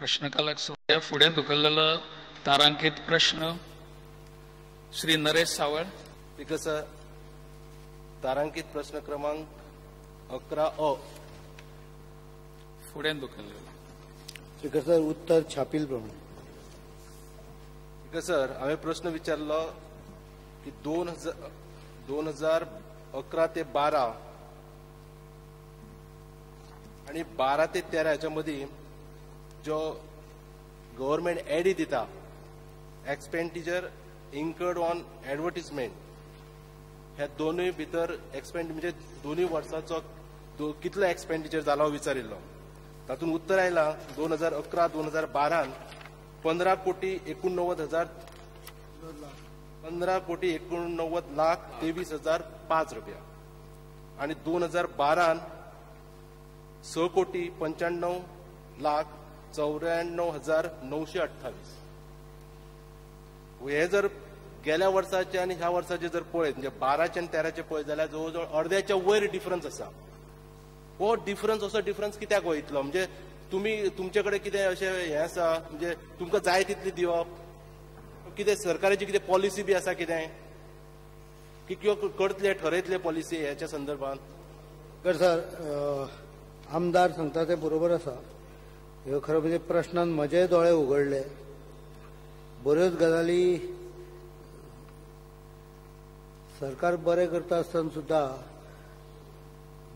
प्रश्नकालाक सुरवात. फुडें धुकल्लेलो तारांकित प्रश्न श्री नरेश सावळ. स्पीकर सर, तारांकित प्रश्न क्रमांक 11 अ. फुडें धुकल्लेलो. स्पीकर सर, उत्तर छापील प्रमाणे. स्पीकर सर, हांवें प्रश्न विचारलो की 2011 ते 12 आनी 12 ते 13 हाच्या मदीं जो गव्हर्मेंट एडी दिता एक्सपेंडिचर इन्कर्ड ऑन एडवर्टीजमेंट, ह्या दोनूय भितर एक्सपेंड म्हणजे दोनूय वर्साचो कितलो एक्सपेंडिचर जाला हो विचारिल्लो. तातूंत उत्तर आयलां 2011 2012 15 कोटी 89 15 कोटी 89 लाख 23,005 रुपया आनी 2012 6 कोटी 95 लाख 94,928. हे जर गेल्या वर्साचे आनी ह्या वर्साचे जर पळयत म्हणजे 12 आनी 13 पळयत जाल्यार जवळ जवळ अर्द्याच्या वयर डिफरन्स आसा. हो डिफरन्स असो डिफरन्स कित्याक हो इतलो? म्हणजे तुमी तुमचे कडेन कितें अशें हें आसा, म्हणजे तुमकां जाय तितली दिवप, कितें सरकाराची कितें पॉलिसी बी आसा कितें की किंवा करतले ठरयतले पॉलिसी ह्याच्या संदर्भात? तर सर, आमदार सांगता तें बरोबर आसा. ह्यो खरें म्हणजे प्रश्नान म्हजे दोळे उगडले. बऱ्योच गजाली सरकार बरें करता आसतना सुद्दां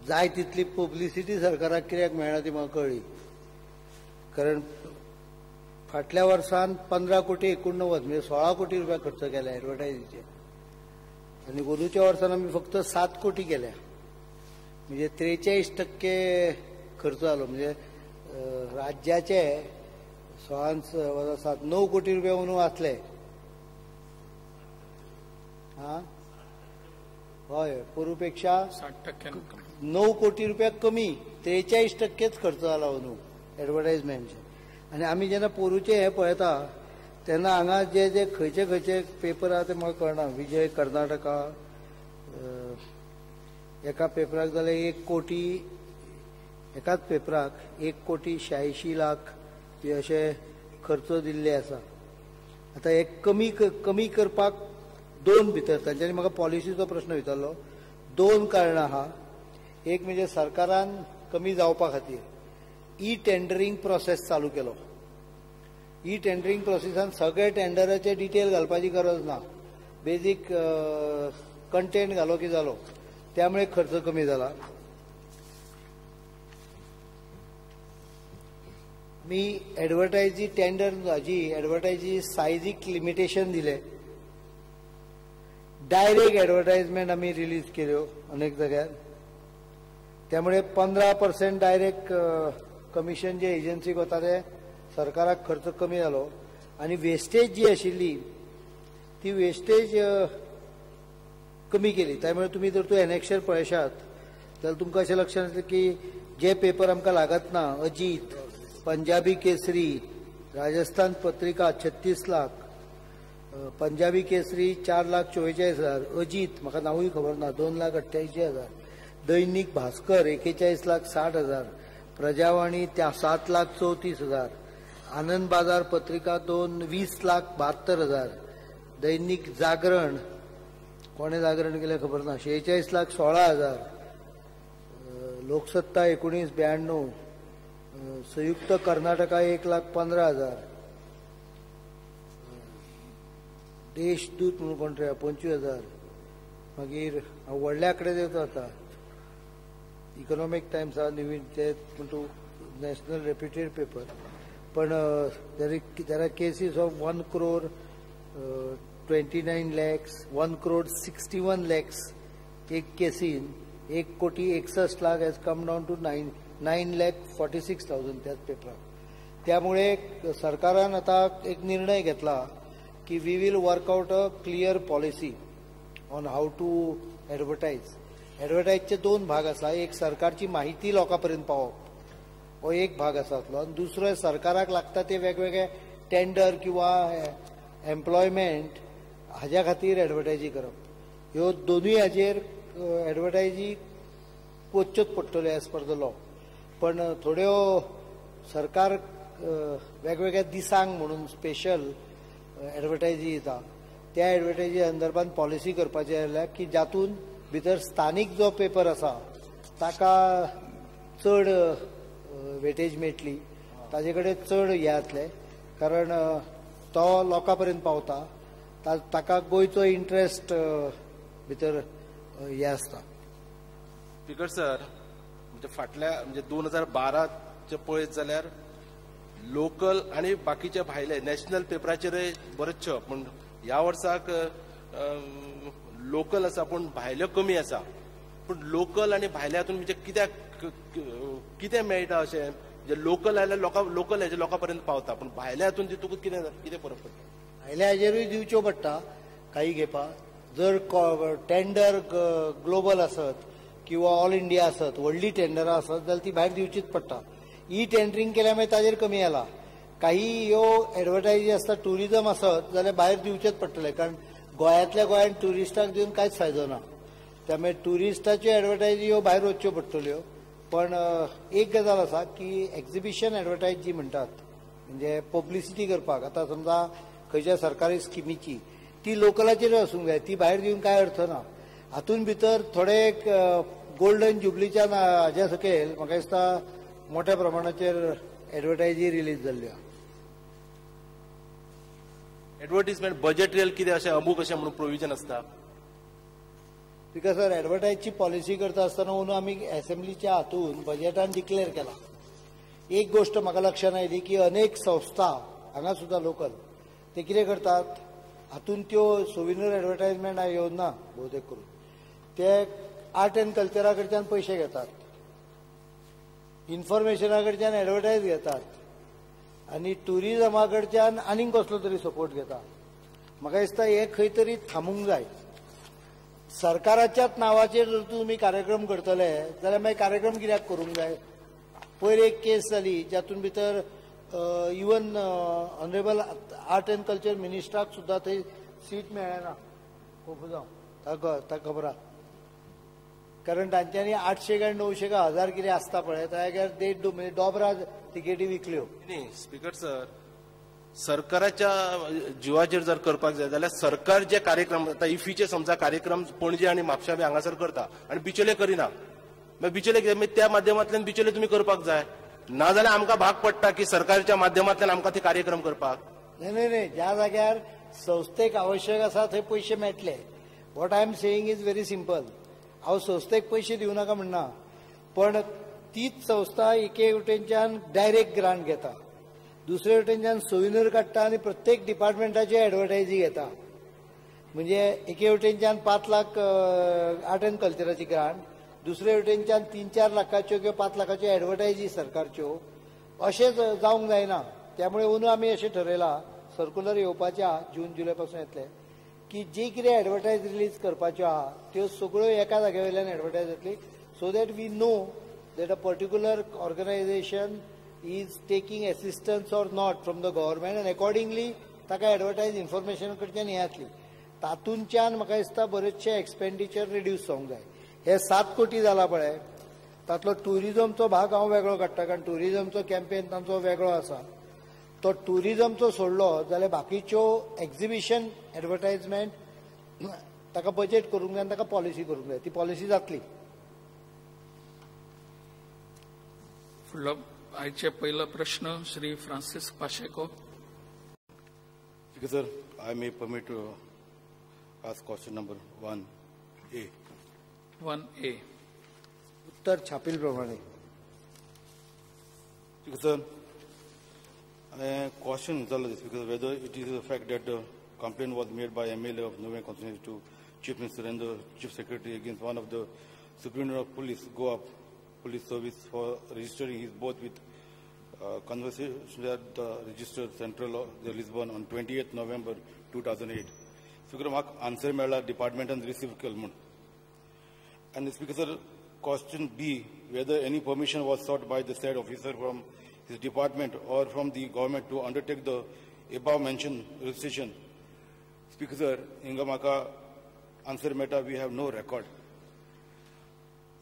जाय तितली पब्लिसिटी सरकाराक कित्याक मेळना ती म्हाका कळ्ळी. कारण फाटल्या वर्सान 15 कोटी 89 म्हणजे 16 कोटी रुपया खर्च केला एडवर्टायजीचेर आनी अंदूच्या वर्सान आमी फक्त 7 कोटी केल्या, म्हणजे 43% खर्च जालो. म्हणजे राज्याचे 16 7 9 कोटी रुपया अंदू वाचले. हां हय, पोरू पेक्षा 9 कोटी रुपया कमी, 43% खर्च जाला अंदू एडवर्टायजमेंटचे. आनी आमी जेन्ना पोरूचे हे पळयता तेन्ना हांगा जे जे खंयचे खंयचे पेपर आहा ते म्हाका कळना. विजय कर्नाटका एका पेपराक जाल्यार 1 कोटी, एकाच पेपराक 1 कोटी 86 लाख अशे खर्च दिल्ले आसा. आतां हे कमी कमी करपाक दोन भितर तांच्यांनी म्हाका पॉलिसीचो प्रश्न विचारलो. दोन कारणां आहा. एक म्हणजे सरकारान कमी जावपा खातीर ई टेंडरींग प्रोसेस चालू केलो. ई टेंडरींग प्रोसेसान सगळे टेंडराचे डिटेल घालपाची गरज ना, बेजीक कंटेंट घालो की जालो, त्यामुळे खर्च कमी जाला. मी एडवर्टायजी टेंडर हाजी एडवर्टायजी सायजीक लिमिटेशन दिले. डायरेक्ट एडवर्टायजमेंट आमी रिलीज केल्यो अनेक जाग्यार, त्यामुळे 15% डायरेक्ट कमिशन जे एजन्सीक वता ते सरकाराक खर्च कमी जालो. आनी वेस्टेज जी आशिल्ली ती वेस्टेज कमी केली. त्यामुळे तुमी जर तूं एनेक्शर पळयशात जाल्यार तुमकां अशें लक्षात येतलें की जे पेपर आमकां लागत ना, अजीत, पंजाबी केसरी, राजस्थान पत्रिका 36 लाख, पंजाबी केसरी 4,44,000, अजीत म्हाका नांवूय खबर ना 2,88,000, दैनिक भास्कर 41,60,000, प्रजावाणी 7,34,000, आनंद बाजार पत्रिका 20,72,000, दैनिक जागरण कोणें जागरण केलें खबर ना 46,16,000, लोकसत्ता 19,92, संयुक्त कर्नाटका 1,15,000, देशदूत म्हणून कोण तरी 25,000. मागीर व्हडल्या कडेन येता आतां इकॉनॉमीक टायम्स आहा, नवीन ते पूण तूं नॅशनल रेप्युटेड पेपर, पण there are cases of 1 crore 29 lakhs, 1 crore 61 lakhs एक केसीन 1 कोटी 61 lakh has come down to 9,46,000 त्याच पेपराक. त्यामुळे सरकारान आतां एक निर्णय घेतला की we will work out a clear policy on how to advertise. एडवर्टायजचे दोन भाग आसा. एक सरकारची माहिती लोकां पर्यंत पावप हो एक भाग आसा आनी दुसरो सरकाराक लागता ते वेगवेगळे टेंडर किंवा एम्प्लॉयमेंट हाज्या खातीर एडवर्टायजी करप. ह्यो दोनूय हाजेर एडवर्टायजी वचच्योच पडटल्यो एज पर the law. पण थोड्यो सरकार वेगवेगळ्या दिसांक म्हणून स्पेशल एडवर्टायजी येता, त्या एडवर्टायजी संदर्भात पॉलिसी करपाची जाल्यार की जातून भितर स्थानीक जो पेपर आसा ताका चड वेटेज मेळटली, ताजे कडेन चड हें जातलें, कारण तो लोकां पर्यंत पावता, ताका गोंयचो इंट्रस्ट भितर हें आसता. स्पीकर सर, म्हणजे फाटल्या म्हणजे 2012 पळयत जाल्यार लोकल आनी बाकीच्या भायले नॅशनल पेपराचेरय बरेचशे, पूण ह्या वर्साक लोकल आसा पूण भायल्यो कमी आसा. पूण लोकल आनी भायल्या हातून म्हणजे कित्याक कितें मेळटा अशें म्हणजे लोकल आयल्यार लोकां लोकल हेजे लोकां पर्यंत पावता, पूण भायल्या हातून तितूकूच कितें कितें फरक पडटा? भायल्या हाजेरूय दिवच्यो पडटा काही घेपा. जर टेंडर ग्लोबल आसत किंवा ऑल इंडिया आसत, व्हडली टेंडरां आसत जाल्यार ती भायर दिवचीच पडटा. ई टेंडरींग केल्यार मागीर ताजेर कमी येला. काही ह्यो एडवर्टायजी आसता ट्युरिजम आसत जाल्यार भायर दिवचेच पडटले, कारण गोंयांतल्या गोंयांत ट्युरिस्टाक दिवन कांयच फायदो ना. त्यामुळे ट्युरिस्टाच्यो एडवर्टायजी ह्यो भायर वचच्यो पडटल्यो. पण एक गजाल आसा की एक्झिबिशन एडवर्टायज जी म्हणटात, म्हणजे पब्लिसिटी करपाक, आतां समजा खंयच्या सरकारी स्किमीची ती लोकलाचेर आसूंक जाय, ती भायर दिवन कांय अर्थ ना. हातून भितर थोडे गोल्डन जुबलीच्या हाज्या सकयल म्हाका दिसता मोठ्या प्रमाणाचेर एडवर्टायजी रिलीज जाल्ल्यो. एडवर्टीजमेंट बजेट रियल कितें अशें अमूक अशें म्हणून प्रोविजन आसता? Because sir, एडवर्टायजची पॉलिसी करता आसतना अंदू आमी एसेंब्लीच्या हातून बजेटान डिक्लेअर केला. एक गोश्ट म्हाका लक्षांत आयली की अनेक संस्था हांगा सुद्दां लोकल ते कितें करतात, हातून त्यो सोविनर एडवर्टायजमेंट येवन ना भोवतेक करून, ते आर्ट एंड कल्चरा कडच्यान पयशे घेतात, इन्फॉर्मेशना कडच्यान एडवर्टायज घेतात आनी ट्युरिजमा कडच्यान आनीक कसलो तरी सपोर्ट घेता. म्हाका दिसता हें खंय तरी थांबूंक जाय. सरकाराच्याच नांवाचेर जर तुमी कार्यक्रम करतले जाल्यार मागीर कार्यक्रम कित्याक करूंक जाय? पयर एक केस जाली जातून भितर even honourable art and culture मिनिस्टराक सुद्दां थंय सीट मेळ्ळें ना. कोफुजांव ताका खबर आहा, कारण तांच्यांनी 800 काय 900 काय 1000 कितें आसता पळय, ताज्या देड म्हणजे दोबरा तिकेटी विकल्यो. न्ही स्पीकर सर, सरकाराच्या जिवाचेर जर करपाक जाय जाल्यार सरकार जे कार्यक्रम आतां इफीचे समजा कार्यक्रम पणजे आनी म्हापशा बी हांगासर करता आनी बिचोले करिना, मागीर बिचोले कितें मागीर त्या माध्यमांतल्यान बिचोले तुमी करपाक जाय, ना जाल्यार आमकां भाग पडटा की सरकारच्या माध्यमांतल्यान आमकां ते कार्यक्रम करपाक. न्ही न्ही न्ही, ज्या जाग्यार संस्थेक आवश्यक आसा थंय पयशे मेळटले. What I am saying is very simple. हांव संस्थेक पयशे दिवं नाका म्हणना, पण तीच संस्था एके वटेनच्यान डायरेक्ट ग्रांट घेता, दुसरे वटेनच्यान सोविनर काडटा आनी प्रत्येक डिपार्टमेंटाची एडवर्टायजी घेता. म्हणजे एके वटेनच्यान 5 लाख आर्ट एंड कल्चराची ग्रांट, दुसरे वटेनच्यान 3-4 लाखाच्यो किंवा 5 लाखाच्यो एडवर्टायजी सरकारच्यो. अशें जावंक जायना. त्यामुळे अंदू आमी अशें ठरयलां, सर्कुलर येवपाच्या जून जुलय पासून येतले, की जी कितें एडवर्टायज रिलीज करपाच्यो आहा त्यो सगळ्यो एका जाग्या वयल्यान एडवर्टायज जातली, so that we know that a particular organisation is taking assistance or not from the government and accordingly ताका एडवर्टायज इन्फॉर्मेशन कडच्यान हें जातली. तातूंतल्यान म्हाका दिसता बरेचशे एक्सपेंडिचर रिड्यूस जावंक जाय. हे 7 कोटी जाला पळय, तातलो ट्युरिजमचो भाग हांव वेगळो काडटा, कारण ट्युरिजमचो कॅम्पेन तांचो वेगळो आसा. तो ट्युरिजमचो सोडलो जाल्यार बाकीच्यो एक्झिबिशन एडवर्टायजमेंट ताका बजेट करूंक जाय आनी ताका पॉलिसी करूंक जाय. ती पॉलिसी जातली. फुडलो आयचे पहिला प्रश्न Shri Francis Pacheco. Speaker sir, I may permit to ask question number 1A. 1A. उत्तर छापील प्रमाणे. Speaker sir, I question this because whether it is the fact that the complaint was made by MLA of Nuvem constituency to Chief Minister and the Chief Secretary against one of the Superintendent of Police, Goa Police Service, for registering his both with conversation at the registered Central of the Lisbon on 28th November 2008. Speaker, म्हाका answer मेळ्ळा डिपार्टमेंटान receive केलो म्हूण. And Speaker sir, question B, whether any permission was sought by the said officer from his department or from the government to undertake the above mentioned registration. Speaker sir, hinga म्हाका answer मेळटा, we have no record.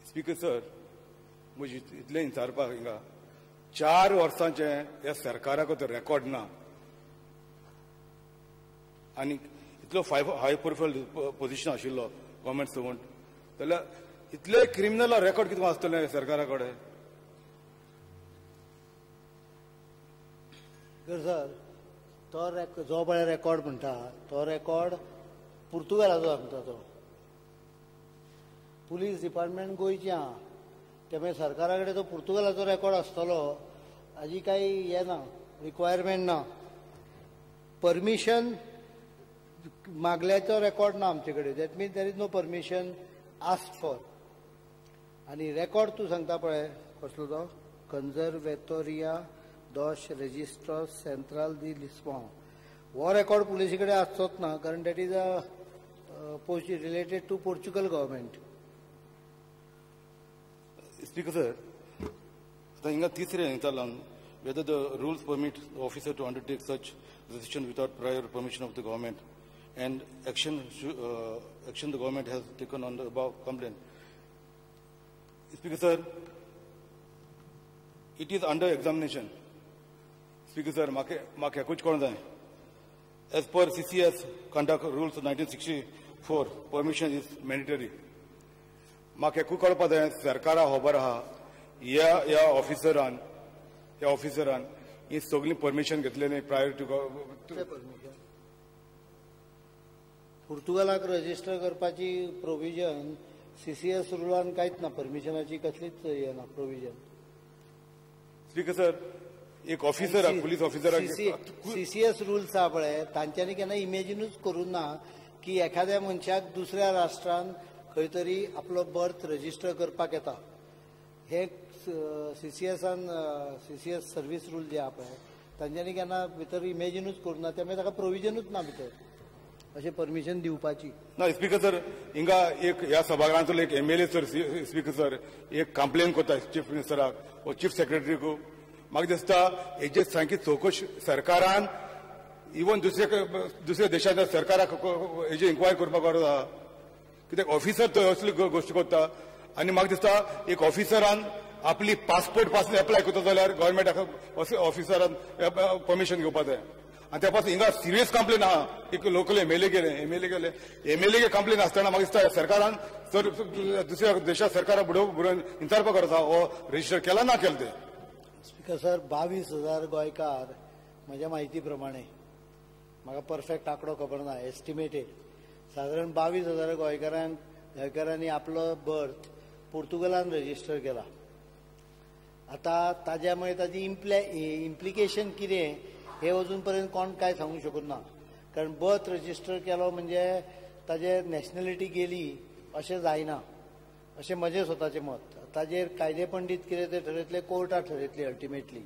Speaker sir, म्हजी इतलें विचारपाक हिंगा 4 वर्सांचे ह्या सरकाराक तो रेकॉर्ड ना आनी इतलो हाय प्रोफायल पोजिशन आशिल्लो गव्हर्मेंट सर्वंट जाल्यार इतले क्रिमिनल रेकॉर्ड कितें आसतलें सरकारा कडेन? सर, तो जो पळय रेकॉर्ड म्हणटा तो रेकॉर्ड पुर्तुगालाचो सांगता. तो पुलीस डिपार्टमेंट गोंयचें आहा, त्यामुळे सरकारा कडेन तो पुर्तुगालाचो रेकॉर्ड आसतलो हाजी कांय हें ना, रिक्वायरमेंट ना. परमिशन मागल्याचो रेकॉर्ड ना आमचे कडेन. That means there is no permission asked for. आनी रेकॉर्ड तूं सांगता पळय कसलो तो कन्जर्वेटोरिया दोश रेजिस्ट्रॉस सेंट्रल दी लिस्बॉन, हो रेकॉर्ड पुलिसी कडेन आसचोच ना, कारण that is a post related to Portugal government. Speaker sir, आतां हिंगा तिसरें हिंगा whether the rules permit the officer to undertake such decision without prior permission of the government and action the government has taken on the above complaint. Speaker sir, it is under examination. Speaker sir, म्हाका एकूच कळोंक जाय, as per CCS conduct rules 1964 permission is mandatory. म्हाका एकूच कळपा जाय, सरकारा खबर आहा ह्या ऑफिसरान ही सगळीं परमिशन घेतलेली प्रायर टू परमिशन. पुर्तुगालाक रजिस्टर करपाची प्रोविजन सीसीएस रुलान कांयच ना, परमिशनाची कसलीच हें ना प्रोविजन. स्पीकर सर, एक officer, police officer, CCS rules आहा पळय तांच्यांनी केन्ना इमेजिनूच करूंक ना की एखाद्या मनशाक दुसऱ्या राष्ट्रान खंय तरी आपलो बर्थ रजिस्टर करपाक येता. हे सीसीएसान सीसीएस सर्वीस रूल जे आहा पळय तांच्यांनी केन्ना भितर इमेजिनूच करूंक ना, त्यामुळे ताका प्रोविजनूच ना भितर अशें परमिशन दिवपाची ना. स्पीकर सर, हिंगा एक ह्या सभागृहांतलो एक MLA sir, speaker sir, एक कंप्लेन करता चीफ मिनिस्टराक वो चीफ सेक्रेटरीक. म्हाका दिसता हेजे सामकी चवकशी सरकारान इवन दुसऱ्या देशाच्या सरकाराक हेजी इन्क्वायरी करपाक गरज आहा. कित्याक ऑफिसर तो असली गोश्टी करता आनी म्हाका दिसता एक ऑफिसरान आपली पासपोर्ट पासून एप्लाय करता जाल्यार गव्हर्मेंटाक ऑफिसरान परमिशन घेवपाक जाय. आनी त्या पासून हिंगा सिरियस कंप्लेन आहा, एक लोकल एमएलए गेले एमएलए कंप्लेन आसतना म्हाका दिसता सरकारान सर दुसऱ्या देशा सरकाराक बुडोवन विचारपाक गरज आहा हो रजिस्टर केला ना केलें तें. स्पीकर सर, 22,000 गोंयकार म्हज्या म्हायती प्रमाणे, म्हाका परफेक्ट आंकडो खबर ना, एस्टिमेटेड सादारण 22,000 गोंयकारांनी आपलो बर्थ पुर्तुगालान रजिस्टर केला. आतां ताज्या मुळे ताजी इम्प्लिकेशन कितें हे अजून पर्यंत कोण कांय सांगूंक शकना, कारण बर्थ रजिस्टर केलो म्हणजे ताजे नॅशनलिटी गेली अशें जायना, अशें म्हजें स्वताचें मत. ताजेर कायदे पंडीत कितें ते ठरयतले, कोर्टां ठरयतली अल्टिमेटली.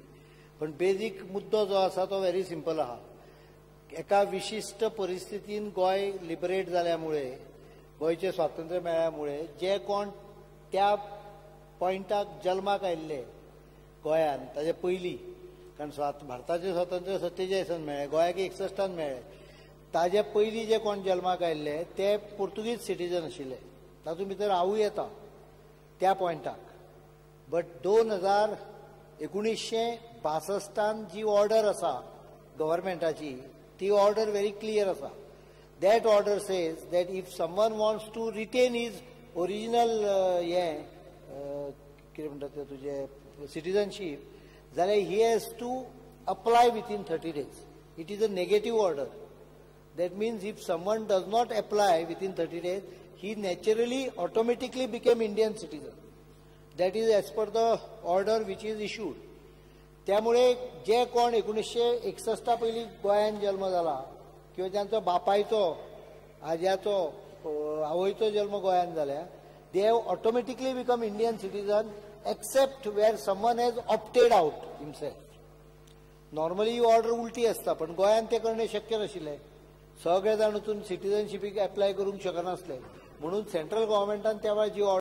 पण बेजीक मुद्दो जो आसा तो व्हेरी सिंपल आहा. एका विशिश्ट परिस्थितीन गोंय लिबरेट जाल्या मुळे, गोंयचें स्वातंत्र्य मेळ्ळ्या मुळे जे कोण त्या पॉयंटाक जल्माक आयिल्ले गोंयान ताजे पयलीं, कारण भारताचें स्वातंत्र्य 47 मेळ्ळें, गोंयाक 61 मेळ्ळें, ताजे पयलीं जे कोण जल्माक आयिल्ले ते पुर्तुगीज सिटीजन आशिल्ले, तातूंत भितर हांवूय येता त्या पॉयंटाक. बट 1962 जी ऑर्डर आसा गव्हर्मेंटाची, ती ऑर्डर व्हेरी क्लियर आसा. That order says that if someone wants to retain his original हें कितें म्हणटा तें तुजें सिटीजनशीप, जाल्यार he has to apply within 30 days. It is a negative order. That means if someone does not apply within 30 days, he naturally automatically became Indian citizen. That is as per the order which is issued. त्यामुळे जे कोण 1961 पयलीं गोंयान जल्म जाला किंवा ज्यांचो बापायचो, आज्याचो, आवयचो जल्म गोंयान जाल्या, they have automatically become Indian citizen except where someone has opted out himself. Normally he order उलटी आसता, पण गोंयान तें करणे शक्य नाशिल्लें. सगळे जाण वचून सिटीजनशिपीक एप्लाय करूंक शकनासले, म्हणून सेंट्रल गव्हर्मेंटान त्या वेळार जी ऑर्डर